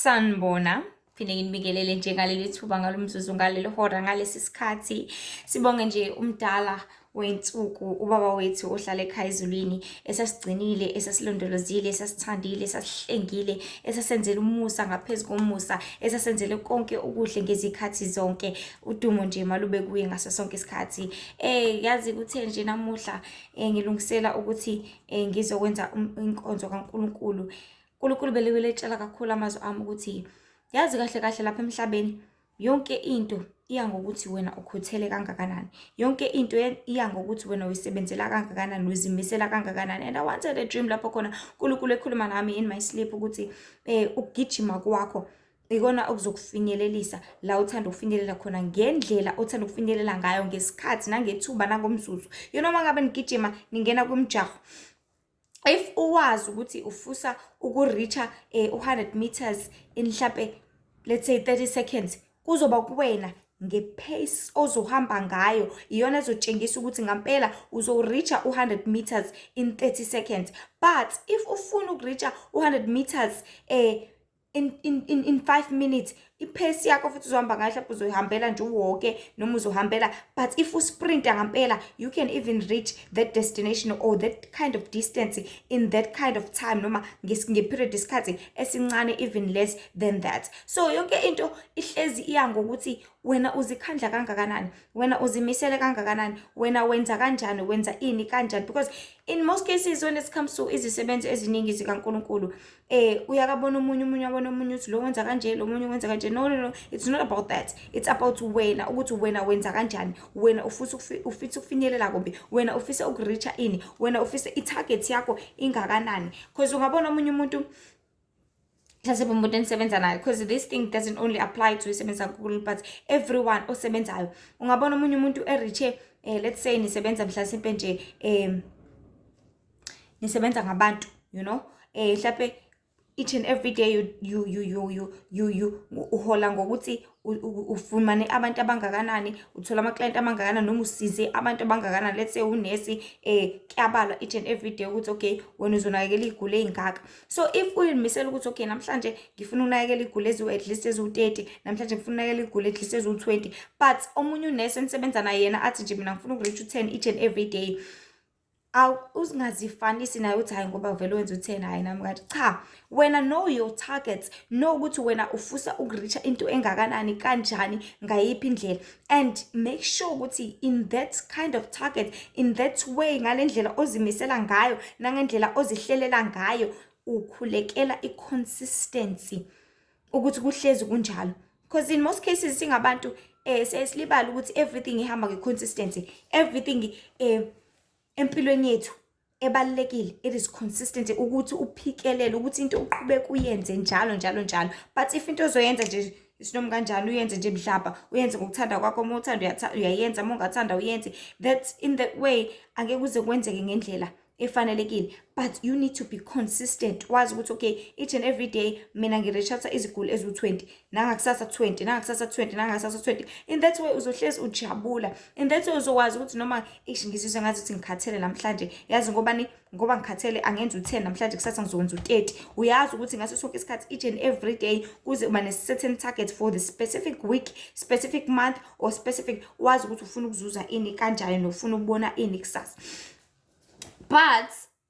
Sanibona. Phinde nginibingelele nje ngaleli thuba, ngalo mzuzu, ngaleli hora, ngalesi sikhathi. Sibonge nje umdala wey'nsuku, ubaba wethu ohlala ekhaya ezulwini, esasigcinile, esasilondolozile, esasithandile, esasihlengile, esasenzela umusa ngaphezu komusa, esasenzele konke okuhle ngezikhathi zonke. Udumo nje malube kuye ngaso sonke isikhathi. Yazi kuthe nje namuhla ngilungisela ukuthi ngizokwenza inkonzo kaNkulunkulu. uNkulunkulu belibele kakhulu amazwi ami ukuthi yazi kahle kahle lapha emhlabeni yonke into iya ngokuthi wena ukhuthele kangakanani, yonke into iya ngokuthi wena uyisebenzela kangakanani, uzimisela kangakanani. And I wanted a dream lapho khona uNkulunkulu ekhuluma nami in my sleep ukuthi ukugijima kwakho ikona okuzokufinyelelisa la uthanda ukufinyelela khona, ngendlela othanda ukufinyelela ngayo, ngesikhathi nangethuba nangomzuzu. Uma ngabe nigijima, ningena kwimijaho, if uwazi ukuthi ufisa uku-reacha u-100 meters in mhlampe, let's say, 30 seconds, kuzoba kuwena nge-pace ozohamba ngayo, iyona ezotshengisa ukuthi ngampela uzo-reacha u-100 meters in 30 seconds. But if ufuna uku-reacha u-100 meters in 5 minutes, i-pace yakho futhi uzohamba ngayo, mhlawumbe uzohambela nje uwalke noma uzohambela. But if usprinta ngampela, you can even reach that destination or that kind of distance in that kind of time, noma nge-period, isikhathi esincane, even less than that. So yonke into ihlezi iya ngokuthi wena uzikhandla kangakanani, wena uzimisele kangakanani, wena wenza kanjani, wenza ini kanjani. Because in most cases, when it comes to izisebenzi eziningi zikaNkulunkulu, uyakabona omunye abona omunye uthi lo wenza kanje, lo munye wenza kanje. No, no, no, it's not about that. It's about wena, ukuthi wena wenza kanjani, wena ufisa ukufinyelela kuphi, wena ufisa ukureacha ini, wena ufisa i-target yakho ingakanani. Because ungabona omunye umuntu, mhlawumbe umuntu enisebenza naye, because this thing doesn't only apply to isebenza kakhulu, but everyone osebenzayo. Ungabona omunye umuntu e-reache, let's say nisebenza mhlasimpe nje, nisebenza ngabantu, mhlampe each and every day you uhola ngokuthi ufumane abantu abangakanani, uthola ama-client abangakanani, noma usize abantu abangakanani. Let's say unesi, kuyabalwa each and every day ukuthi okay, wena uzonakekela iy'guli ey'ngaka. So if uyimisela ukuthi okay, namhlanje ngifuna ukunakekela iy'guli at least eziwu-30, namhlanje ngifuna ukunakekela iy'guli at least eziwu-20, but omunye unesi enisebenza naye yena athi nje mina ngifuna uku-reach u-10 each and every day, awu, uzingazifanisi naye uthi hayi, ngoba vele wenza u-10, hhayi nami ngathi cha. Wena know your targets, know ukuthi wena ufisa uku-reacha into engakanani, kanjani, ngayiphi indlela, and make sure ukuthi in that kind of target, in that way, ngale ndlela ozimisela ngayo nangendlela ozihlelela ngayo, ukhulekela i-consistency ukuthi kuhlezi kunjalo. Because in most cases singabantu siyasilibala ukuthi everything ihamba nge-consistency. Everything empilweni yethu ebalulekile, it is consistent, ukuthi uphikelele, ukuthi into uqhubeke uyenze njalo njalo njalo. But if into ozoyenza nje isinoma kanjani, uyenze nje mhlaba, uyenze ngokuthanda kwakho, uma uthanda uyayenza, uma ungathanda uyenze, that in that way angeke kuze kwenzeke ngendlela efanelekile. But you need to be consistent, wazi ukuthi okay, each and every day mina ngi-reacha iziguli eziwu-20, nangakusasa 20, nangakusasa 20, nangakusasa 20. In that way uzohlezi ujabula. In that way uzokwazi ukuthi noma ish, ngizizwe ngathi ukuthi ngikhathele namhlanje, yazi ngobani, ngoba ngikhathele angenza u-10 namhlanje, kusasa ngizokwenza u-30. Uyazi ukuthi ngaso sonke isikhathi, each and every day, kuze uba ne-certain target for the specific week, specific month or specific, wazi ukuthi ufuna ukuzuza ini, kanjani, nofuna ukubona ini kusasa. But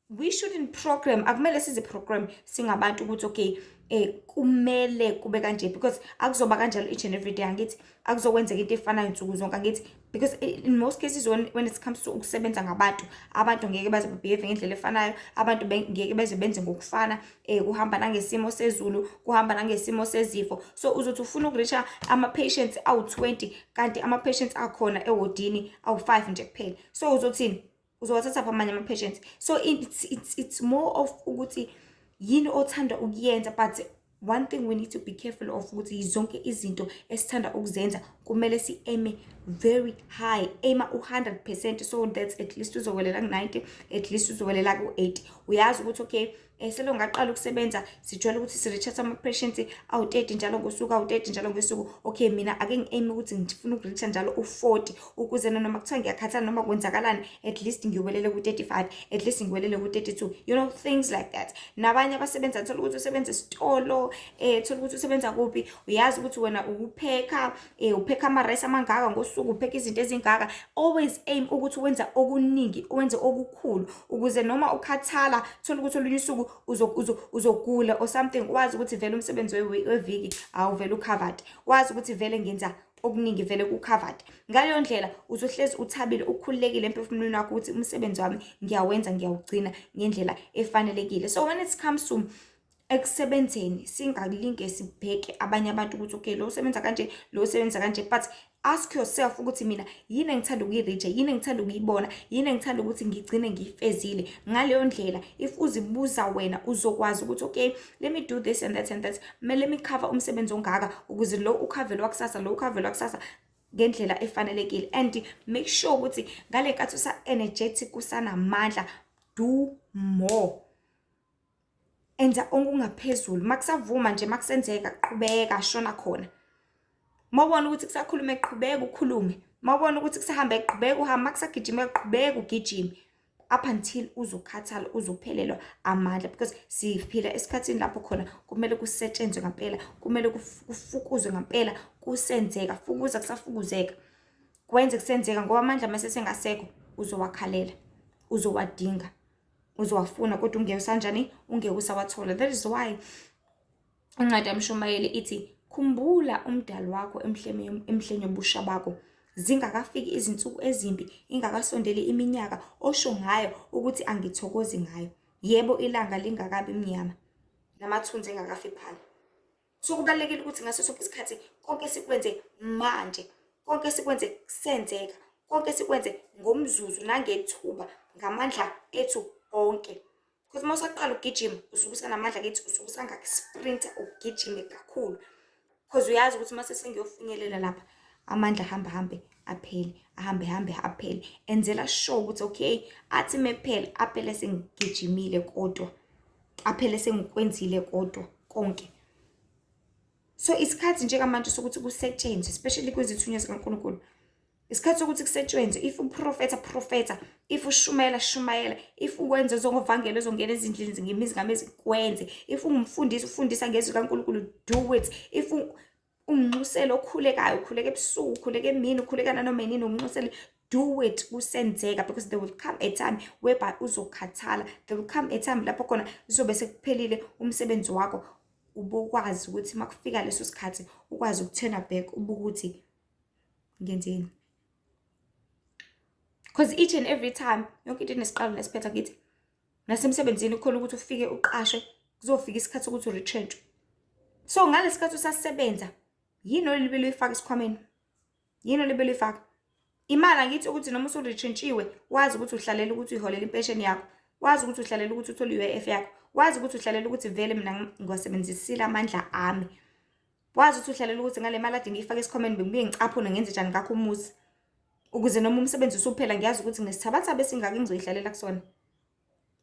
we shouldn't program, akumele sizi-program singabantu ukuthi okay, kumele kube kanje, because akuzoba kanjalo each and every day. Angithi akuzokwenzeka into efanayo nsuku zonke, angithi? Because in most cases, when it comes to ukusebenza ngabantu, abantu ngeke baze behave ngendlela efanayo, abantu ngeke beze benze ngokufana. Kuhamba nangesimo sezulu, kuhamba nangesimo sezifo. So uzothi ufuna ukureacha ama-patients awu-20, kanti ama-patients akhona ewodini awu-5 nje kuphela. So uzothini? Uzowathatha phi amanye ama-patients? So it's more of ukuthi yini othanda ukuyenza. But one thing we need to be careful of ukuthi zonke izinto esithanda ukuzenza kumele Kumele si-aime very high. Aima u-100% so that at least uzowelela ku-90, at least uzowelela ku-80. Uyazi ukuthi okay, selo ngaqala ukusebenza, sijwayele ukuthi si-reach ama-patients awu-30 njalo ngosuku, awu-30 njalo ngosuku. Okay, mina ake ngi-aim ukuthi ngifuna uku-reacha njalo u-40, ukuze noma kuthiwa ngiyakhathala noma kwenzakalani, at least ngiwelele ku-35, at least ngiwelele ku-32, things like that. Nabanye abasebenza, thola ukuthi usebenza esitolo, thola ukuthi usebenza kuphi, uyazi ukuthi wena ukupheka, upheka ama-rice amangaka ngosuku, upheka izinto ezingaka. Always aim ukuthi wenza okuningi, wenze okukhulu, ukuze noma ukhathala, thola ukuthi olunye usuku uzogula or something, wazi ukuthi vele umsebenzi weviki awuvele u-covered, wazi ukuthi vele ngenza okuningi, vele ku-covered. Ngaleyo ndlela uzohlezi uthabile, ukhululekile emphefumulweni wakho ukuthi umsebenzi wami ngiyawenza, ngiyawugcina ngendlela efanelekile. So when it comes to ekusebenzeni, singalinge sibheke abanye abantu ukuthi okay, lo usebenza kanje, lo usebenza kanje, but ask yourself ukuthi mina yini engithanda ukuyi-reacha, yini engithanda ukuyibona, yini engithanda ukuthi ngigcine ngiyifezile. Ngaleyo ndlela, if uzibuza wena, uzokwazi ukuthi okay, let me do this and that and that, let me cover umsebenzi ongaka ukuze lo u-cover wakusasa, lo u-cover wakusasa ngendlela efanelekile. And make sure ukuthi ngale nkathi usa-energetic, usanamandla, do more, enza okungaphezulu. Makusavuma nje, makusenzeka, qhubeka, shona khona. Mawubona ukuthi kusakhulume, qhubeka ukhulume. Mawubona ukuthi kusahambe, qhubeka uhambe. Makusagijimeka, qhubeka ugijime up until uzokhathala, uzophelelwa amandla, because siphila esikhathini lapho khona kumele kusetshenzwe ngampela, kumele kufukuzwe ngampela kusenzeka. Fukuza kusafukuzeka, kwenze kusenzeka, ngoba amandla mase sengasekho uzowakhalela, uzowadinga, uzowafuna, kodwa ungeke usanjani, ungeke usawathola. That is why incwadi yamshumayeli ithi, "Khumbula umdali wakho emhleni yobusha bakho, zingakafiki izinsuku ezimbi, ingakasondeli iminyaka osho ngayo ukuthi angithokozi ngayo, yebo, ilanga lingakabi mnyama namathunzi engakafiphala." So kubalulekile ukuthi ngaso sonke isikhathi konke sikwenze manje, konke sikwenze kusenzeka, konke sikwenze ngomzuzu nangethuba, ngamandla ethu onke, because uma usaqala ukugijima usuke usanamandla kithi, usuke usangaku-sprinta ugijime kakhulu, because uyazi ukuthi uma sengiyofinyelela lapha, amandla ahambe hambe aphele, ahambe hambe aphele. Enzela sure ukuthi okay, athi mephela, aphele sengigijimile, kodwa aphele sengikwenzile kodwa konke. So isikhathi njengamanje sokuthi kusetshenzwe, especially kwizithunywa zikaNkulunkulu, isikhathi sokuthi kusetshenzwe. If uprofetha, profetha. If ushumayela, shumayela. If ukwenza ezovangelo, ezongena ezindlini ngemizi ngamizi, kwenze. If ungumfundisi, ufundisa ngezwi kaNkulunkulu, do it. If umnxuselo okhulekayo, ukhuleka ebusuku, ukhuleka emini, ukhuleka nanoma inini, umnxusele, do it kusenzeka, because there will come a time whereby uzokhathala. There will come a time lapho khona kuzobe sekuphelile umsebenzi wakho. Ubokwazi ukuthi makufika leso sikhathi ukwazi uku-turna back, ubuke ukuthi ngenzeni, because each and every time yonke into inesiqalo nesiphetho kithi. Nasemsebenzini kukhona ukuthi ufike uqashwe, kuzofika isikhathi sokuthi u-retrenchwe. So ngalesi sikhathi usasebenza, yini olibele uyifaka esikhwameni? Yini olibele uyifaka? Imali angithi, ukuthi noma usu-retrenchiwe, wazi ukuthi uhlalela ukuthi uyiholele impesheni yakho, wazi ukuthi uhlalela ukuthi uthole i-UIF yakho, wazi ukuthi uhlalela ukuthi vele mina ngiwasebenzisile amandla ami, wazi ukuthi uhlalela ukuthi ngale mali ade ngiyifake esikhwameni bengibuye ngicaphune, ngenze njani ngakho umuzi, ukuze noma umsebenzi usuphela ngiyazi ukuthi nginesithabathaba esingaka engizoyihlalela kusona,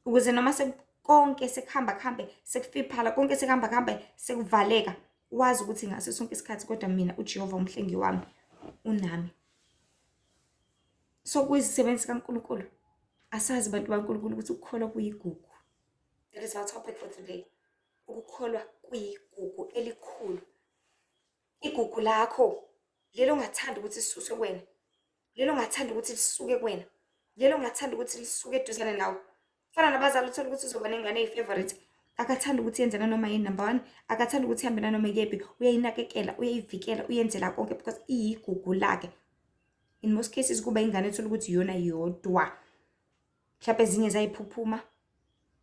ukuze noma konke sekuhamba kuhambe sekufiphala, konke sekuhamba kuhambe sekuvaleka, wazi ukuthi ngaso sonke isikhathi kodwa mina uJehova umhlengi wami unami. So kuyizisebenzi zikaNkulunkulu, asazi bantu baNkulunkulu ukuthi ukukholwa kuyigugu. That is our topic for today. Ukukholwa kuyigugu elikhulu. Igugu lakho lelo ongathanda ukuthi lisuswe kuwena, lelo ongathanda ukuthi lisuke kuwena, lelo ongathanda ukuthi lisuke eduzane nawe. Fana nabazali, uthola ukuthi uzoba nengane eyi-favorite, akathanda ukuthi yenze nanoma yini, number one, akathanda ukuthi ihambe nanoma ikephi, uyayinakekela, uyayivikela, uyenzela konke, because iyigugu lakhe. In most cases kuba ingane ethola ukuthi iyona yodwa, mhlawumbe ezinye zayiphuphuma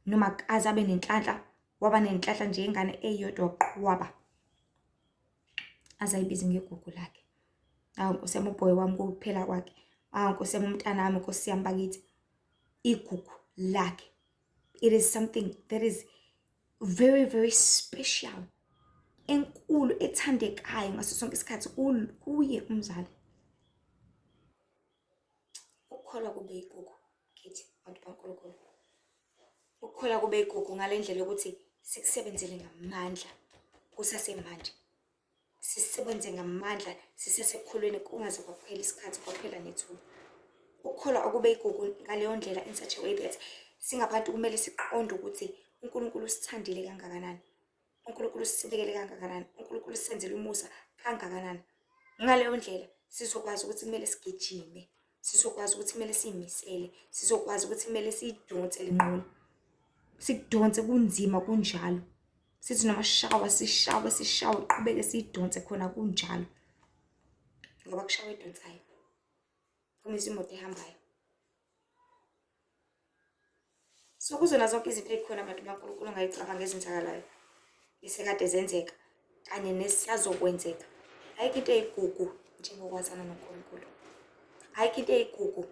noma kaze abe nenhlanhla, waba nenhlanhla nje ingane eyodwa qwaba, aze ayibize ngegugu lakhe. "Awu Nkosi yami, u-boy wami kuphela kwakhe. Awu Nkosi yami, umntana wami, Nkosi yami bakithi." Igugu lakhe. It is something that is very, very special. enkulu ethandekayo ngaso sonke isikhathi kuye umzali. Ukukholwa kube igugu kithi bantu baNkulunkulu. Ukukholwa kube igugu ngale ndlela yokuthi sikusebenzele ngamandla kusasemanje. Sisebenze ngamandla sisesekukholweni kungaze kwaphela isikhathi kwaphela nethuba. Ukukholwa akube igugu ngaleyo ndlela in such a way that singabantu kumele siqonde ukuthi uNkulunkulu usithandile kangakanani. uNkulunkulu usibekele kangakanani, uNkulunkulu usenzele umusa kangakanani. Ngaleyo ndlela sizokwazi ukuthi kumele sigijime, sizokwazi ukuthi kumele siyimisele, sizokwazi ukuthi kumele siyidonse le nqola. Sikudonse kunzima kunjalo. Sithi noma sishawa sishawe sishawe qhubeke siyidonse khona kunjalo. Ngoba kushawa edonsayo. Kumisa imoto ehambayo. So kuzona zonke izinto ey'khona abantu baNkulunkulu ongayicabanga ezenzakalayo esekade zenzeka kanye nesazokwenzeka. Ayikho into eyigugu njengokwazana noNkulunkulu. Ayikho into eyigugu.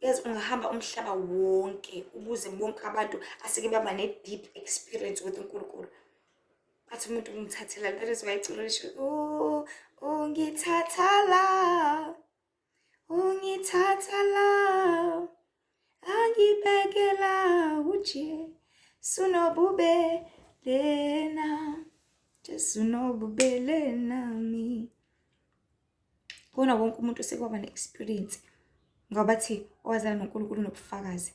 Yazi ungahamba umhlaba wonke ubuze bonke abantu aseke baba ne-deep experience with uNkulunkulu. Athi umuntu ungithathela, that is why iculo lisho, oh, ungithatha la. Ungithatha la angibekela uJesu nobubele na Jesu nobubele nami. Kona wonke umuntu osekwaba ne-experience ngoba bathi owazana noNkulunkulu unobufakazi.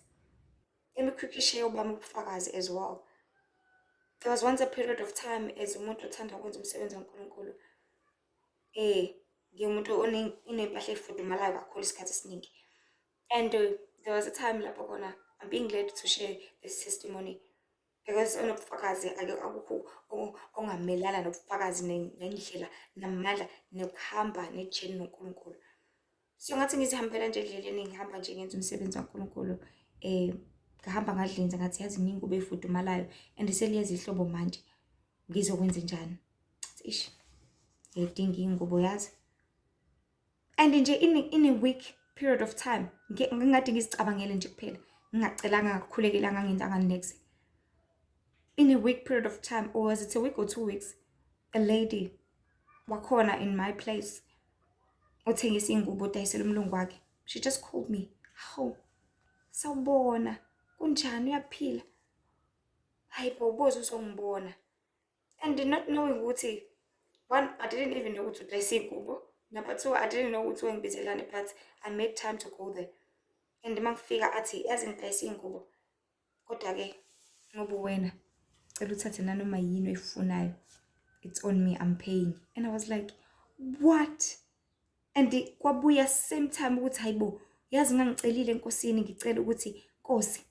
Let me quickly share obami ubufakazi as well. There was once a period of time as umuntu othanda ukwenza umsebenzi kaNkulunkulu. Ngiwumuntu oney'mpahla ey'fudumalayo kakhulu isikhathi esiningi. And there was a time lapho khona I'm being led to share this testimony because onobufakazi akukho ongamelana nobufakazi nendlela namandla nokuhamba nejeni noNkulunkulu. So ngathi ngizihambela nje endleleni ngihamba nje ngenza umsebenzi kaNkulunkulu ngahamba ngadlinza ngathi yazi ngingubo efudumalayo and seliyeza ihlobo manje ngizokwenza njani. Ish, ngiyayidinga iy'ngubo yazi. And nje in a week period of time ngingade ngizicabangele nje kuphela ngingacelanga ngakhulekelanga ngenzanga next. In a week period of time, or was it a week or 2 weeks, a lady wakhona in my place othengisa iy'ngubo odayisela umlungu wakhe, she just called me. Hawu, sawubona, kunjani, uyaphila? Hayi bo, uboze uzongibona. And not knowing ukuthi, one, I didn't even know ukuthi udayisa iy'ngubo. Number two, I didn't know ukuthi wengibizelani, but I made time to go there. And uma ngifika athi, yazi ngidayisa iy'ngubo, kodwa-ke ngoba wena cela uthathe nanoma yini oyifunayo, it's on me, I'm paying. And I was like, what? And kwabuya same time ukuthi hayibo, yazi ngangicelile enkosini, ngicela ukuthi Nkosi,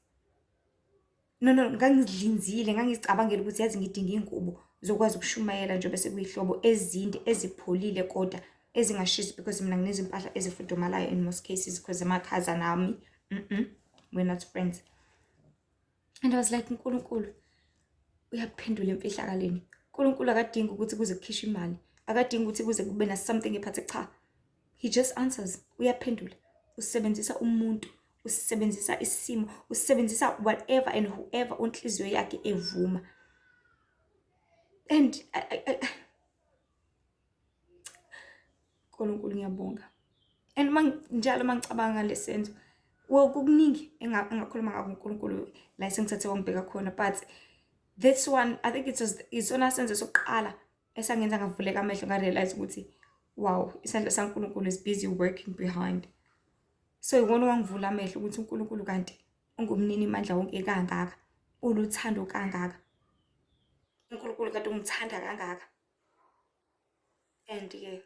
no no, ngangidlinzile, ngangizicabangela ukuthi yazi ngidinga iy'ngubo zokwazi ukushumayela njengoba sekuyihlobo, ezinde ezipholile kodwa ezingashisi, because mina nginezimpahla ezifudumalayo in most cases because amakhaza nami, we're not friends. And I was like, uNkulunkulu uyaphendula emfihlakalweni. uNkulunkulu akadingi ukuthi kuze kukhishwe imali, akadingi ukuthi kuze kube na something ephathe, cha, he just answers, uyaphendula. Usebenzisa umuntu, usebenzisa isimo, usebenzisa whatever and whoever onhliziyo yakhe evuma. And uNkulunkulu ngiyabonga. And njalo mangicabanga ngalesenzo, well, kukuningi engakhuluma ngakho uNkulunkulu la esengithathe wangibheka khona, but this one I think it was isona senzo sokuqala esangenza ngavuleka amehlo, ngarealize ukuthi wow, isandla saNkulunkulu is busy working behind. So iwona wangivula amehlo ukuthi uNkulunkulu kanti ungumnini mandla wonke kangaka, uluthando kangaka, uNkulunkulu kanti ungithanda kangaka. And-ke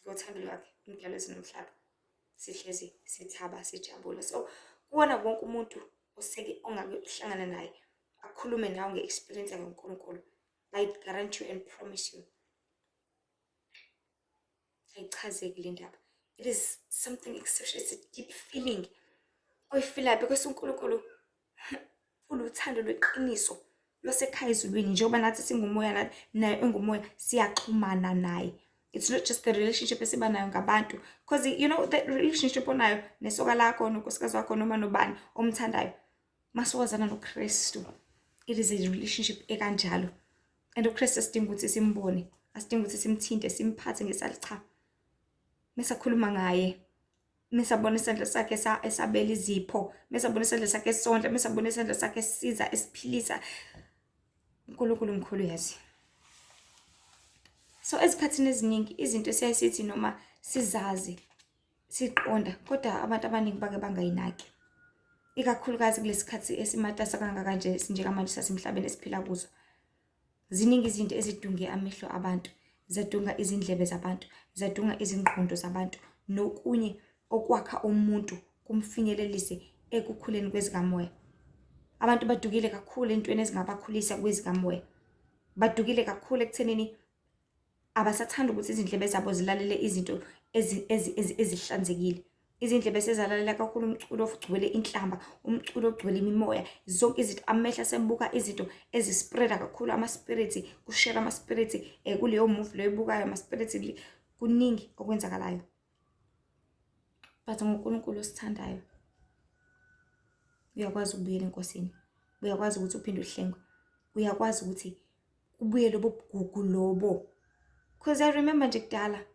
ngothando lwakhe umdlalo ezinomhlaba sihlezi sithaba sijabula. So kuwona wonke umuntu oseke ongake uhlangana naye akhulume nawe nge-experience yakhe ngoNkulunkulu, I guarantee you and promise you, ayichazeki le ndaba. It is something exceptional. It's a deep feeling oyifilayo because uNkulunkulu uluthando lweqiniso lwasekhaya ezulwini. Njengoba nathi singumoya naye engumoya, siyaxhumana naye. It's not just the relationship esiba nayo ngabantu, because you know the relationship onayo nesoka lakho nonkosikazi wakho noma nobani omthandayo, masuwazana noKristu, it is a relationship ekanjalo. And uKristu asidinga ukuthi simbone, asidinga ukuthi simthinte, simphathe ngesandla, cha. Mesakhuluma ngaye, mesabona isandla sakhe esabela izipho, mesabona isandla sakhe esondla, mesabona isandla sakhe esisiza, esiphilisa. UNkulunkulu mkhulu yazi. So ezikhathini eziningi izinto esiyaye sithi noma sizazi siqonda, kodwa abantu abaningi bake bangayinaki, ikakhulukazi kulesikhathi esimatasa kangaka nje njengamanje sasemhlabeni esiphila kuzo. Ziningi izinto ezidunge amehlo abantu, zadunga izindlebe zabantu, zadunga izingqondo zabantu, nokunye okwakha umuntu kumfinyelelise ekukhuleni kwezikamoya. Abantu badukile kakhulu entweni ezingabakhulisa kwezikamoya, badukile kakhulu ekuthenini abasathanda ukuthi izindlebe zabo zilalele izinto ezihlanzekile. Izindlebe sezalalela kakhulu umculo ogcwele inhlamba, umculo ogcwele imimoya, zonke izinto. Amehlo asebuka izinto ezispreada kakhulu ama-spirits, kushera ama-spirits kuleyo movie leyo ebukayo, ama-spirits, kuningi okwenzakalayo. But ngoNkulunkulu osithandayo, uyakwazi ukubuyela eNkosini, uyakwazi ukuthi uphinde uhlengwe, uyakwazi ukuthi kubuye lobo bugugu lobo. Because I remember nje kudala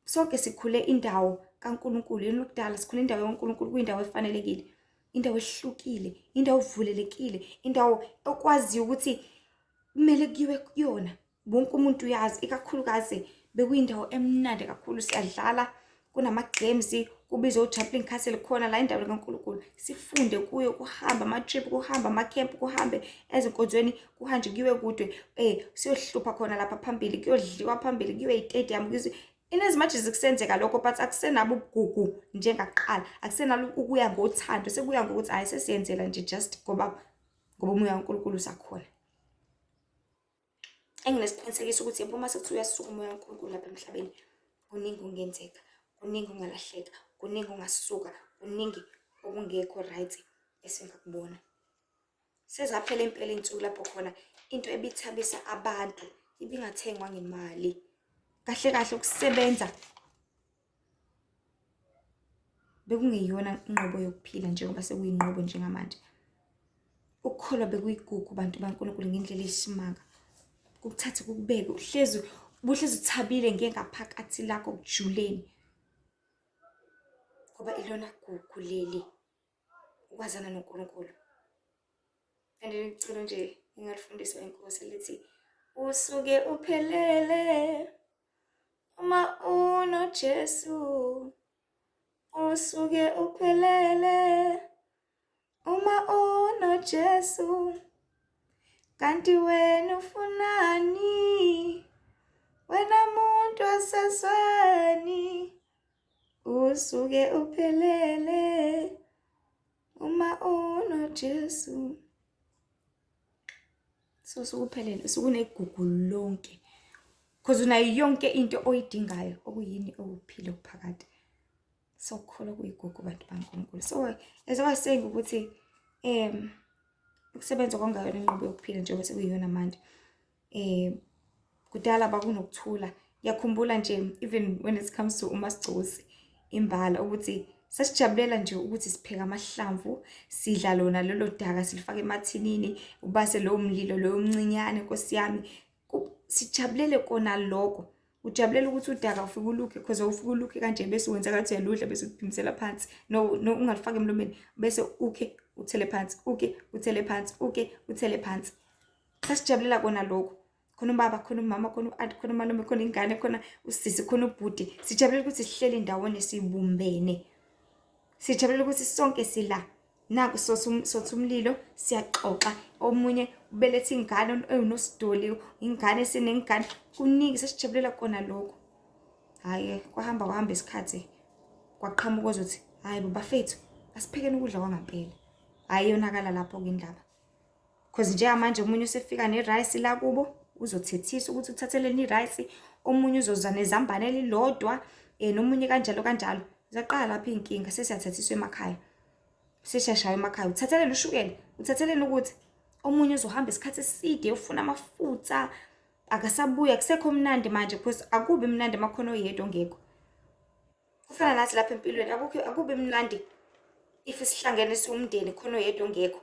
sonke sikhule indawo kaNkulunkulu, yini lokudala sikhule indawo kaNkulunkulu, kuyindawo efanelekile, indawo ehlukile, indawo evulelekile, indawo okwaziyo ukuthi kumele kuyiwe kuyona, wonke umuntu uyazi. Ikakhulukazi bekuyindawo emnandi kakhulu, siyadlala, kunama-games, kubizwa u-Chaplin Castle khona la endaweni kaNkulunkulu, sifunde kuyo, kuhamba ama-trip, kuhamba ama-camp, kuhambe ezinkonzweni, kuhanjwe kuyiwe kude, siyohlupha khona lapha phambili, kuyodliwa phambili, kuyiwe ey'tediyamu. In as much as kusenzeka lokho, but akusenabo ubugugu njengakuqala, akusenalo ukuya ngothando, sekuya ngokuthi hhayi, sesiyenzela nje just ngoba umoya kaNkulunkulu usakhona. Enginesiqinisekiso ukuthi yebo, uma sekuthiwa uyasuka umoya kaNkulunkulu lapha emhlabeni, kuningi okungenzeka, kuningi okungalahleka, kuningi okungasuka, kuningi okungekho right esingakubona. Sezaphela impela iy'nsuku lapho khona into ebithabisa abantu ibingathengwa ngemali. Kahle kahle ukusebenza bekungeyona inqobo yokuphila njengoba sekuyinqobo njengamanje. Ukukholwa bekuyigugu bantu baNkulunkulu ngendlela eyisimanga. Kukuthathe kukubeke, uhlezi ubuhlezi uthabile ngengaphakathi lakho kujuleni, ngoba ilona gugu leli, ukwazana noNkulunkulu. And iculo nje engalifundiswa inkosi lithi, usuke uphelele uma unoJesu, usuke uphelele uma unoJesu, kanti wena ufunani, wena muntu wasezweni, usuke uphelele uma unoJesu. So sukuphelele, usukunegugu lonke, because unayo yonke into oyidingayo, okuyini okuphila okuphakade. So kukholwa kuyigugu bantu baNkulunkulu. So as I was saying ukuthi ukusebenza kwangayona inqubo yokuphila njengoba sekuyiyona manje. Kudala bakunokuthula. Ngiyakhumbula nje even when it comes to uMasigcozi imbala, ukuthi sasijabulela nje ukuthi sipheka amahlamvu, sidla lona lolo daka, silifaka emathinini, ubase lowo mlilo loyo mncinyane, Nkosi yami, sijabulele kona lokho. Ujabulela ukuthi udaka ufike ulukhe, because ufike ulukhe kanje bese wenza ngathi uyaludla, bese uphimisela phansi. No, no, ungalifaki emlomeni, bese ukhe uthele phansi, ukhe uthele phansi, ukhe uthele phansi. Sasijabulela kona lokho. Khona ubaba, khona umama, khona u-anti, khona umalume, khona ingane, khona usisi, khona ubhuti. Sijabulela ukuthi sihleli ndawonye sibumbene. Sijabulela ukuthi sonke sila. Naku sotha umlilo, siyaxoxa. Omunye ubeletha ingane ewunosidoli, ingane esinengane. Kuningi sesijabulela kona lokho. Hhayi, kwahamba kwahamba isikhathi, kwaqhamuka ozothi, hhayi bo bafethu, asiphekeni ukudla kwangampela. Hhayi, yonakala lapho-ke indaba. Because njengamanje omunye usefika ne-rice la kubo, uzothethisa ukuthi uthatheleni i-rice, omunye uzoza nezambane elilodwa, nomunye kanjalo kanjalo. Zaqala lapho iy'nkinga, sesiyathathiswa emakhaya. Seshashaywa emakhaya, uthatheleni ushukela, uthatheleni ukuthi omunye uzohamba isikhathi eside ufuna amafutha, akasabuya, akusekho mnandi manje, because akubi mnandi uma khona oyedwa ongekho. Kufana nathi lapha empilweni, akukho akubi mnandi if sihlangene siwumndeni khona oyedwa ongekho.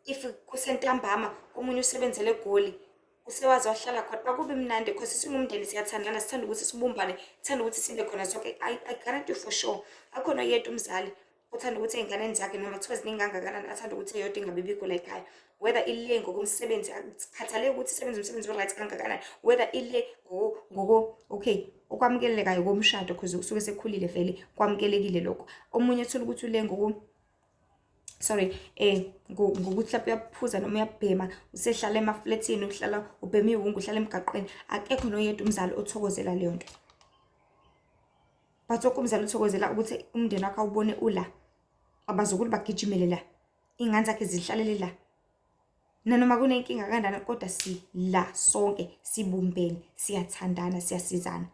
If kusentambama omunye usebenzele eGoli, Usewaze wahlala khona, akubi mnandi cause singumndeni siyathandana, sithanda ukuthi sibumbane, sithanda ukuthi sibe khona sonke. I guarantee you for sure, akhona oyedwa umzali othanda ukuthi ey'nganeni zakhe noma kuthiwa ziningi kangakanani, athanda ukuthi eyodwa ingabe ibikho la ekhaya. Whether ile ngokomsebenzi, akukhathaleki ukuthi isebenza umsebenzi o-right kangakanani, whether ile ngoko, okay, okwamukelekayo komshado cause usuke sekhulile vele, kwamukelekile lokho. Omunye uthole ukuthi ule ngoko, sorry, ngokuthi mhlawumbe uyaphuza noma uyabhema, usehlala emaflethini, uhlala ubhema iwungu, uhlala emgaqweni. Akekho noyedwa umzali othokozela leyo nto. But wonke umzali uthokozela ukuthi umndeni wakhe awubone ula, abazukulu bagijimele la, iy'ngane zakhe zihlalele la. Nanoma kunenkinga kanjani kodwa sila sonke, sibumbene, siyathandana, siyasizana.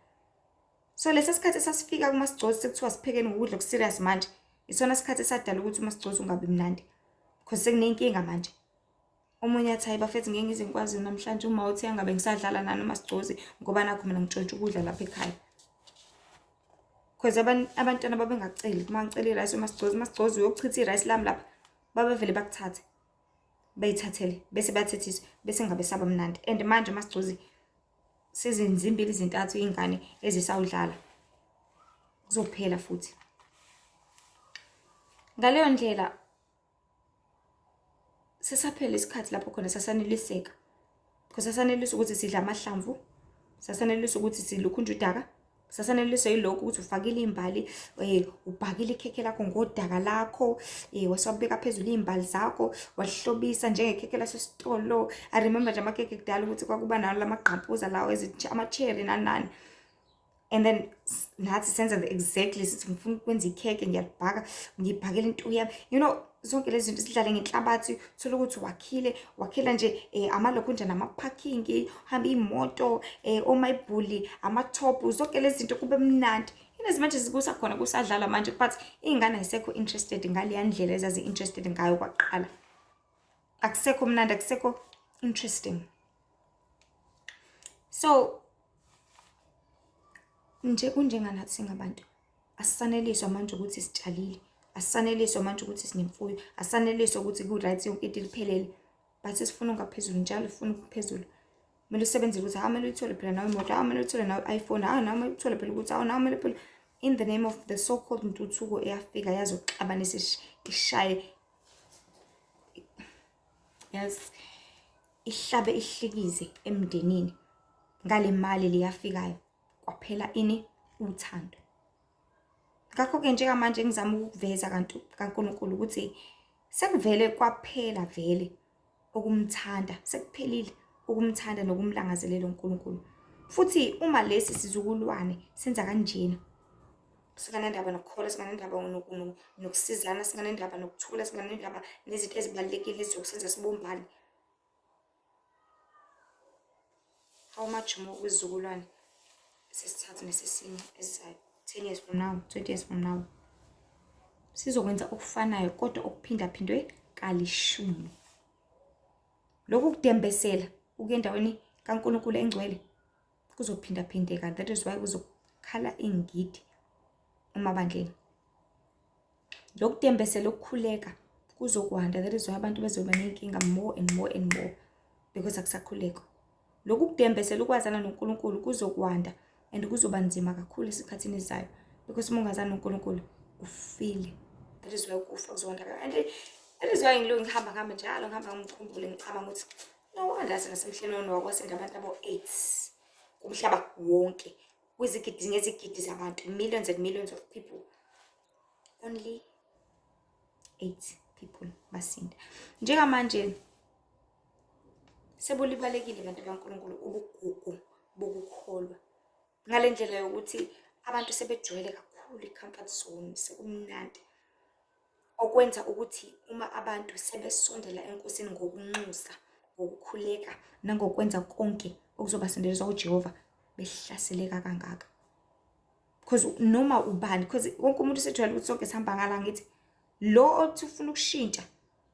So lesi sikhathi esasifika kumasigcozi sekuthiwa siphekeni ngokudla oku-serious manje, isona sikhathi esadala ukuthi umasigcozi ungabi mnandi because sekunenkinga manje. Omunye athi, hayi bafethu, ngeke ngize ngikwazi namhlanje, uma uthi angabe ngisadlala nani umasigcozi ngoba nakho mina ngitshontsha ukudla lapha ekhaya. Because abantwana babengaceli, uma ngicela i-rice umasigcozi, umasigcozi uyochitha i-rice lami lapha, babevele bakuthathe, bayithathele, bese bayathethiswa, bese ngabe saba mnandi. And manje umasigcozi sezinzimbili izintathu iy'ngane ezisawudlala, kuzophela futhi. Ngaleyo ndlela sesaphela isikhathi lapho khona sasaneliseka, because sasaneliswa ukuthi sidla amahlamvu, sasaneliswa ukuthi silukhunja udaka, sasaneliswa yilokhu ukuthi ufakile iy'mbali, ubhakile ikhekhe lakho ngodaka lakho, wasewabeka phezulu iy'mbali zakho, wahlobisa njengekhekhe lasesitolo. I remember nje amakhekhe kudala ukuthi kwakuba nawo lamagqampuza lawo, ama-cherry nani nani. And then nathi senza the exactly, sithi ngifuna ukwenza ikhekhe, ngiyalibhaka, ngibhakela into yami, you know, zonke lezi zinto sidlale ngenhlabathi. Uthola ukuthi wakhile, wakhela nje amalokhu nje nama-parking, hamba iy'moto, omayibhuli, ama-top, zonke lezi zinto kube mnandi. Yini manje zikusakhona kusadlalwa manje, but iy'ngane ayisekho interested ngaleya ndlela ezazi-interested ngayo kwaqala. Akusekho mnandi, akusekho interesting. So nje kunjenganathi singabantu, asisaneliswa manje ukuthi sitshalile, asisaneliswa manje ukuthi sinemfuyo, asisaneliswa ukuthi ku-right yonke into iphelele, but sifuna okungaphezulu njalo, sifuna okuphezulu. Kumele usebenzele ukuthi, hawu, kumele uyithole phela nawe imoto, hawu, kumele uyithole nawe i-iPhone, hawu, nawe kumele uthole phela ukuthi, hawu, nawe kumele phela, in the name of the so called ntuthuko eyafika yazoxabanisa, ishaye, yes, ihlabe ihlikize emndenini ngale mali leyafikayo, kwaphela ini? Uthando. Ngakho-ke njengamanje ngizama ukukuveza kanti kaNkulunkulu ukuthi sekuvele kwaphela vele ukumthanda, sekuphelile ukumthanda nokumlangazelela uNkulunkulu. Futhi uma lesi sizukulwane senza kanjena, singanendaba nokukholwa, singanendaba nokusizana, singanendaba nokuthula, singanendaba nezinto ezibalulekile ezizokusenza sibumbane, how much more kwisizukulwane sesithathu nesesine esizayo, 10 years from now, 20 years from now, sizokwenza okufanayo kodwa okuphindaphindwe kalishumi. Lokhu kudembesela ukuya endaweni kaNkulunkulu engcwele kuzophindaphindeka. That is why kuzokhala ingidi emabandleni. Lokudembesela ukukhuleka kuzokwanda. That is why abantu bezoba ney'nkinga more and more and more because akusakhulekwa. Lokhu kudembesela ukwazana noNkulunkulu kuzokwanda and kuzoba nzima kakhulu esikhathini esizayo because uma ungazani noNkulunkulu ufile. That is why ukufa kuzowanda. And that is why ngiloku ngihamba ngihamba njalo, ngihamba ngikhumbule, ngicabanga ukuthi no wonder nasemhlabeni wakwasinda abantu abo-8 kumhlaba wonke, kwizigidi ngezigidi zabantu, millions and millions of people, only 8 people basinda. Njengamanje sebulibalekile, bantu baNkulunkulu, ubugugu bokukholwa ngale ndlela yokuthi abantu sebejwayele kakhulu i-comfort zone, sekumnandi, okwenza ukuthi uma abantu sebesondela enkosini ngokunxusa, ngokukhuleka nangokwenza konke okuzobasondelisa kuJehova, behlaseleka kangaka. Because noma ubani, because wonke umuntu usejwayele ukuthi sonke sihamba ngala, ngithi lo othi ufuna ukushintsha,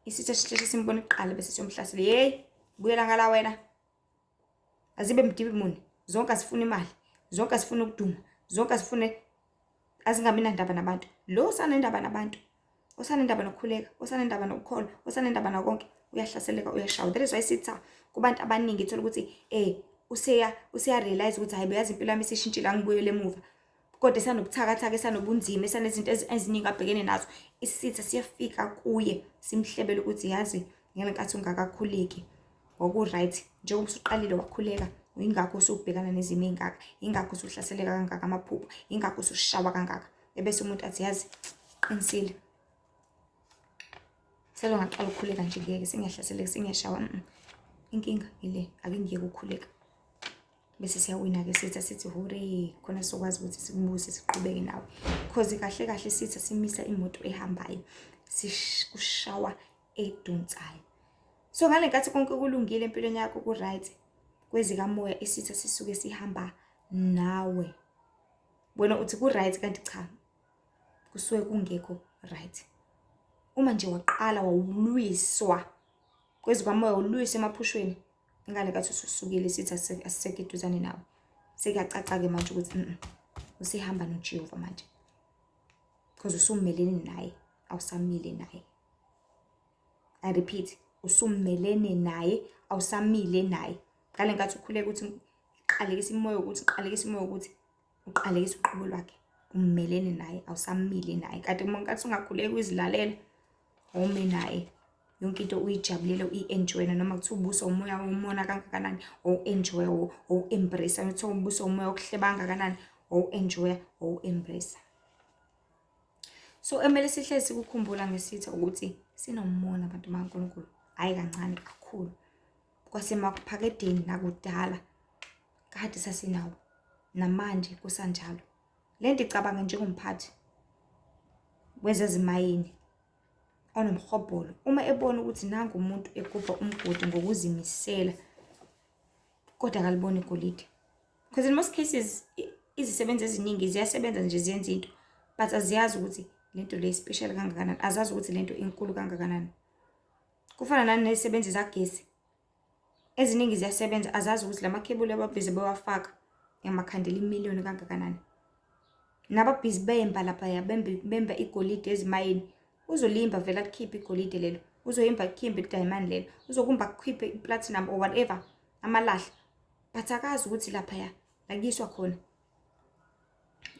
isitha sihleshe simbone kuqala bese siyomhlasela. Hey, buyela ngala wena, azibe mdibi muni, zonke asifuna imali, zonke asifuna ukuduma, zonke asifune, azingabi nandaba nabantu. Lo osanendaba nabantu, osanendaba nokukhuleka, osanendaba nokukholwa, osanendaba nakonke. Uyahlaseleka, uyashawa. That is why sithi kubantu abaningi thola ukuthi useya useya realize ukuthi hayi, beyazi impilo yami isishintshile, angibuyele emuva. Kodwa esanobuthakathaka, esanobunzima, esanezinto eziningi abhekene nazo. Isitha siyafika kuye simhlebele ukuthi yazi ngale nkathi ungakakhuleki ngoku-right, njengoba usuqalile wakhuleka, yingakho usubhekana nezimo ey'ngaka, yingakho usuhlaseleka kangaka amaphupho, yingakho usushawa kangaka. Ebese umuntu athi yazi qinisile, selo ngaqala ukukhuleka nje, ngeke sengiyahlaseleka, sengiyashawa. Inkinga ile, ake ngiyeke ukukhuleka. Bese siyawina-ke sitha, sithi hore, khona sizokwazi ukuthi sikubuse, siqhubeke nawe. Cause kahle kahle sitha simisa imoto ehambayo, kushawa edonsayo. So ngale nkathi konke kulungile empilweni yakho, ku-right, kwezikamoya isitha sisuke sihamba nawe. Wena uthi ku-right, kanti cha, kusuke kungekho right. Uma nje waqala wawulwiswa kwezikamoya, ulwiswa emaphushweni, ngale nkathi ususukile isitha asisekho eduzane nawe. Sekuyacaca-ke manje ukuthi usehamba noJehova manje, because usumelene naye, awusamile naye. I repeat, usumelene naye, awusamile naye. Ngale nkathi ukhuleka ukuthi qalekisa imoya, ukuthi qalekisa imoya, ukuthi uqalekisa uqobo lwakhe, umelene naye, awusamile naye. Kanti uma nkathi ungakhuleki uyizilalela, awume naye, yonke into uyijabulele, uyi-enjoye, noma kuthiwa ubuso umoya womona kangakanani, owu-enjoy, owu-embrace, kuthiwa ubuso umoya wokuhleba kangakanani, owu-enjoy, owu-embrace. So emele sihlezi sikukhumbula ngesitha ukuthi sinomona abantu bakaNkulunkulu, hhayi kancane, kakhulu. Kwasemaphakadeni nakudala kade sasinawo, namanje kusanjalo. Le nto icabanga njengomphathi wezezimayini onomhobholo, uma ebona ukuthi nangu umuntu egubha umgodi ngokuzimisela kodwa akaliboni igolide. Because in most cases izisebenzi eziningi ziyasebenza nje, ziyenza into, but aziyazi ukuthi lento le special kangakanani, azazi ukuthi lento inkulu kangakanani. Kufana nani nezisebenzi zagesi, eziningi ziyasebenza, azazi ukuthi lamakhebuli ababhizi bewafaka amakhandela imiliyoni kangakanani. Nababhizi bemba laphaya, bemba igolide ezimayini, uzolimba vele akukhiphe igolide lelo, uzoyimba akukhiphe idayimani lelo, uzokumba akukhiphe i-platinum or whatever, amalahle, but akazi ukuthi laphaya la kuyiswa khona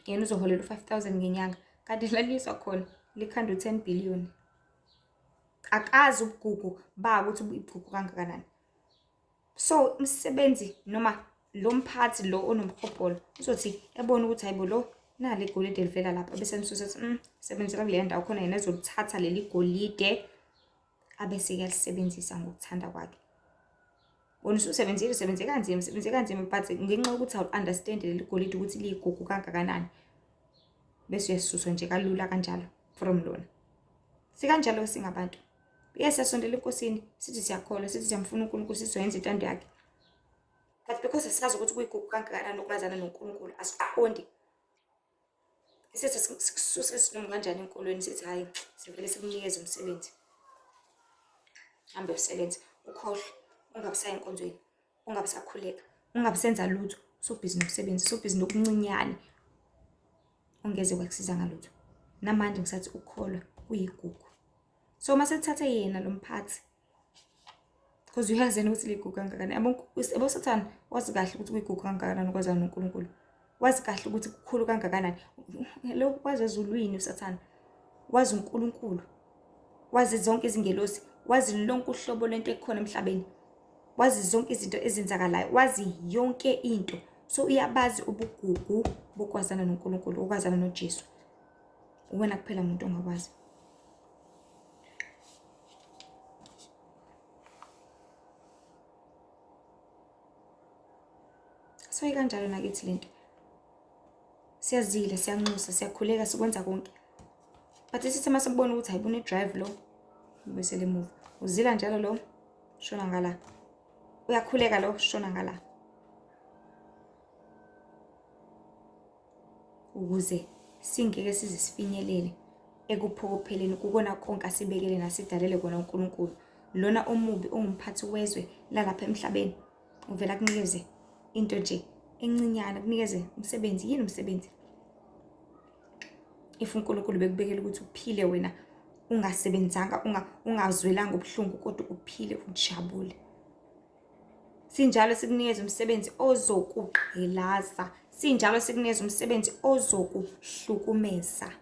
yena uzoholela u-5,000 ngenyanga, kanti la kuyiswa khona likhanda u-10 billion. Akazi ubugugu ba ukuthi ubugugu kangakanani. So umsebenzi noma lo mphathi lo onomhobholo uzothi ebona ukuthi hayibo, lo nali igolide livela lapha, bese emsusa ethi sebenzela kuleya ndawo khona, yena ezolithatha leli golide abese kuyalisebenzisa ngokuthanda kwakhe. Wena ususebenzile, usebenze kanzima, usebenze kanzima, but ngenxa yokuthi awu-understand leli golide ukuthi liyigugu kangakanani, bese uyasuswa nje kalula kanjalo from lona. Sikanjalo singabantu. Yes, siyasondela enkosini, sithi siyakholwa, sithi siyamfuna uNkulunkulu, sithi sizoyenza intando yakhe. But because asisazi ukuthi kuyigugu kangakanani ukwazana noNkulunkulu, asiqondi. Sithi sikususe sinoma kanjani enkolweni, sithi hhayi, sivele sikunikeze umsebenzi. Hambe usebenze, ukhohlwe, ungabi usaya enkonzweni, ungabi usakhuleka, ungabi usenza lutho, usubhizi nomsebenzi, usubhizi nokuncinyane ongeze kwakusiza ngalutho. Namanje ngisathi ukukholwa kuyigugu. So uma sekuthathe yena lo mphathi, because uyazi yena ukuthi ligugu kangakanani. Yabo Sathane wazi kahle ukuthi kuyigugu kangakanani ukwazana noNkulunkulu. Wazi kahle ukuthi kukhulu kangakanani. Lo wazi ezulwini uSathane. Wazi uNkulunkulu. Wazi zonke izingelosi, wazi lonke uhlobo lwento ekhona emhlabeni. Wazi zonke izinto ezenzakalayo, wazi yonke into. So uyabazi ubugugu bokwazana noNkulunkulu, ukwazana noJesu. Uwena kuphela umuntu ongakwazi. So ikanjalo nakithi lento. Siyazila, siyanxusa, siyakhuleka, sikwenza konke. But sithi uma sibona ukuthi hayi, une-drive lo, ubuyisele emuva. Uzila njalo lo, shona ngala. Uyakhuleka lo, shona ngala. Ukuze singeke size sifinyelele ekuphokopheleni kukona konke asibekele nasidalele kona uNkulunkulu. Lona omubi ongumphathi wezwe lalapha emhlabeni uvela akunikeze into nje encinyane, akunikeze umsebenzi. Yini umsebenzi? If uNkulunkulu bekubekela ukuthi uphile wena Ungasebenzanga, ungazwelanga ubuhlungu kodwa uphile ujabule. Sinjalo sikunikeza umsebenzi ozokugqilaza. Sinjalo sikunikeza umsebenzi ozokuhlukumeza.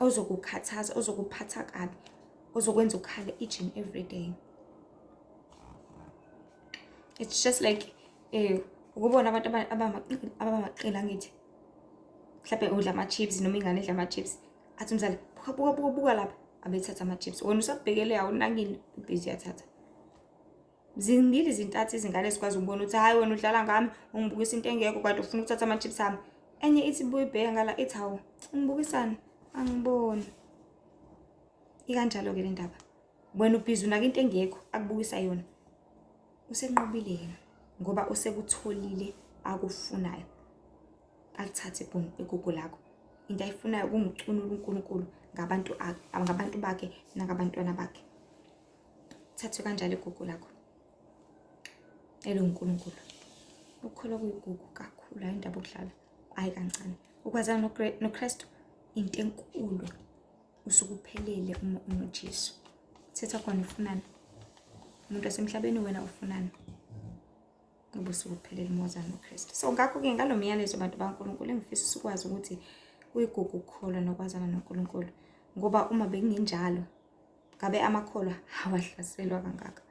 Ozokukhathaza, ozokuphatha kabi, ozokwenza ukhale each and every day. It's just like ukubona abantu abamaqila ngithi mhlawumbe udla ama-chips noma ingane idla ama-chips, athi umzali buka buka buka buka lapha, abethatha ama-chips, wena usabhekele awunakile, ubhizi uyathatha. Zimbili zintathu izingane ezikwazi ukubona ukuthi hhayi wena udlala ngami, ungibukisa into engekho kanti ufuna ukuthatha ama-chips ami. Enye ithi buye ibheke ngala ithi hawu ungibukisani, angiboni. Ikanjalo-ke le ndaba, wena ubhizi unaka into engekho akubukisa yona. Usenqobile yena ngoba usekutholile akufunayo. Alithathe igugu lakho. Into ayifunayo kungucunula uNkulunkulu ngabantu ngabantu bakhe nangabantwana bakhe. Thathwe kanjalo igugu lakho elinguNkulunkulu. Ukukholwa kuyigugu kakhulu, hayi indaba okudlala, hayi kancane. Ukwazana noKristu into enkulu, usuke uphelele uma unoJesu. Thetha khona ufunani? Umuntu wasemhlabeni wena ufunani? Ngoba usuke uphelele uma wazana noKristu. So ngakho-ke ngalo myalezo bantu baNkulunkulu engifisa sikwazi ukuthi kuyigugu ukukholwa nokwazana noNkulunkulu, ngoba uma bekungenjalo ngabe amakholwa awahlaselwa kangaka,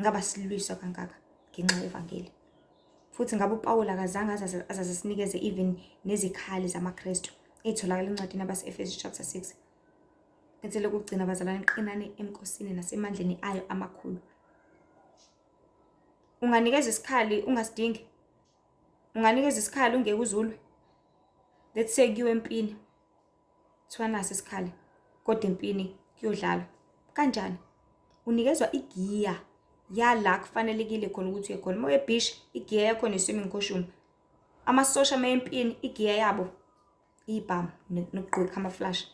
ngabe asilwiswa kangaka ngenxa yevangeli. Futhi ngabe uPawulu akazange azaze sinikeze even nezikhali zamaKristu ey'tholakala encwadini yabase-Efesu chapter 6. Ethi lokugcina bazalwane, qinani enkosini nasemandleni ayo amakhulu. Unganikeza isikhali ungasidingi, unganikeza isikhali ungeke uzulwe. Let's say kuyiwe empini, kuthiwa naso isikhali kodwa empini kuyodlalwa kanjani? Unikezwa igiya yala kufanelekile khona ukuthi uye khona. Uma uye ebhishi, igiya yakhona i-swimming costume. Amasosha uma empini, igiya yabo ibhamu nokugqoka i-camouflage.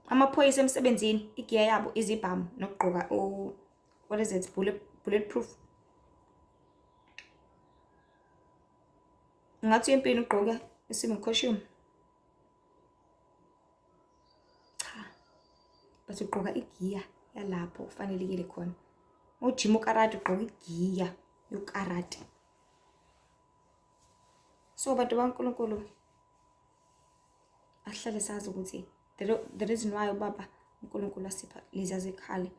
Amaphoyisa emsebenzini, igiya yabo izibhamu nokugqoka what is it, bulletproof. Ungathi uye empini ugqoke i-swimming costume? Cha, but ugqoka igiya yalapho kufanelekile khona. Uma ujima ukarate ugqoka igiya yokarate. So bantu baNkulunkulu, asihlale sazi ukuthi the reason why ubaba uNkulunkulu asipha lezi zikhali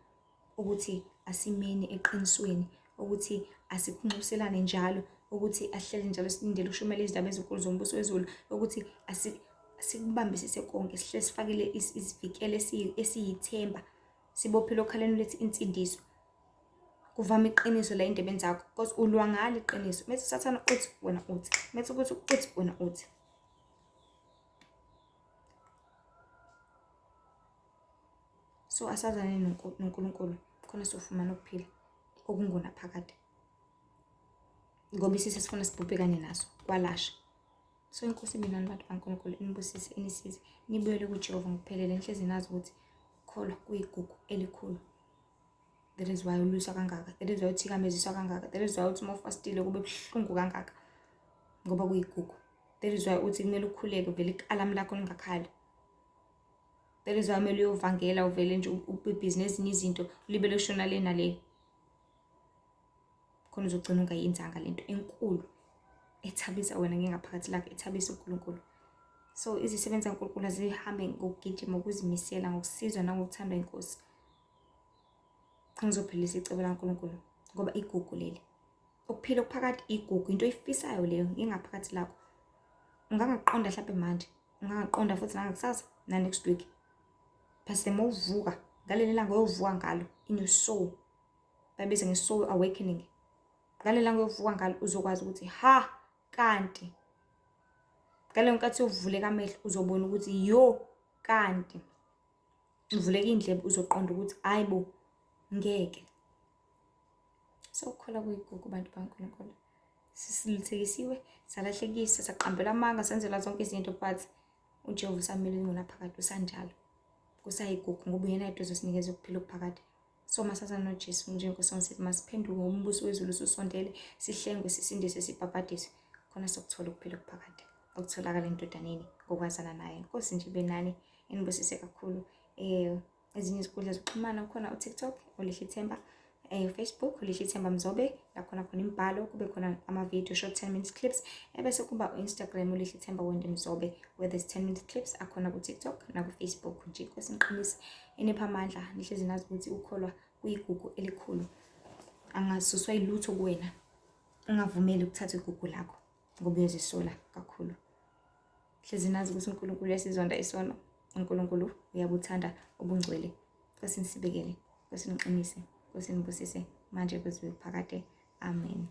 ukuthi asimeni eqinisweni, ukuthi asikunxuselane njalo, ukuthi asihlale njalo silindele ukushumayela izindaba ezinkulu zombuso wezulu, ukuthi sikubambisise konke, sihlale sifakele isivikelo esiyithemba, sibophele okhalweni lethu insindiso. Kuvama iqiniso la endebeni zakho, because ulwa ngalo iqiniso. Mese uSathane uthi wena uthi, mese ukuthi uthi wena uthi. So asazane noNkulunkulu khona sofumana ukuphila okungunaphakade, ngoba isisi sifuna sibhubhe kanye naso kwalasha. So inkosi ibe nani bantu baNkulunkulu, inibusise, inisize, nibuyele kuJehova ngokuphelele. Nihlezi nazi ukuthi kholwa kuyigugu elikhulu. That is why ulwiswa kangaka, that is why uthikameziswa kangaka, that is why uthi uma ufastile kube buhlungu kangaka, ngoba kuyigugu. That is why uthi kumele ukhuleke vele ikalamu lakho lingakhali. That is why kumele uyovangela uvele nje ube busy nezinye izinto, ulibele ushona le nale, khona uzogcina ungayenzanga lento enkulu ethabisa wena ngengaphakathi lakho, ethabisa uNkulunkulu. So izisebenzi zikaNkulunkulu azihambe ngokugijima, ngokuzimisela, ngokusizwa nangokuthandwa inkosi. Ngizophelisa icebo laNkulunkulu, ngoba igugu leli, ukuphila okuphakade igugu, into oyifisayo leyo ngengaphakathi lakho. Ungangaqonda mhlawumbe manje, ungangaqonda futhi nangakusasa na next week, but the more uvuka ngaleli langa oyovuka ngalo in your soul, babiza nge-soul awakening, ngaleli langa oyovuka ngalo uzokwazi ukuthi ha, kanti ngaleyo nkathi yovuleka amehlo uzobona ukuthi yo, kanti uvuleka indlebe, uzoqonda ukuthi hayi bo, ngeke. So ukukholwa kuyigugu bantu baNkulunkulu. Sisilithekisiwe, salahlekisa, saqambela amanga, senzela zonke izinto, but uJehova usamile ingunaphakade, usanjalo, kusayigugu, ngoba uyena yedwa ozosinikeza ukuphila okuphakade. So masazana noJesu njengoSithi, masiphenduke ngoba umbuso wezulu ususondele, sihlengwe, sisindiswe, sibhabhadiswe, khona sokuthola ukuphila okuphakade okutholakala endodaneni ngokwazana naye. Inkosi nje ibe nani. Inibusise kakhulu. Ezinye izinkundla zokuxhumana khona uTikTok, uLihle Themba, Facebook, uLihle Themba Mzobe, la khona khona imibhalo, kube khona ama-video, short 10 minutes clips, ebese kuba u-Instagram, uLihle Themba Wende Mzobe, where there's 10 minute clips akhona ku-TikTok naku-Facebook nje. Inkosi niqinise, iniphe amandla, nihlezi nazi ukuthi ukholwa kuyigugu elikhulu. Angasuswa yilutho kuwena. Ungavumeli ukuthatha igugu lakho ngoba uyozisola kakhulu. Hlezi nazi ukuthi uNkulunkulu uyasizonda isono. uNkulunkulu uyabuthanda ubungcwele. Nkosi nisibekele, Nkosi niqinise, Nkosi nibusise manje kuze kuphakade. Amen.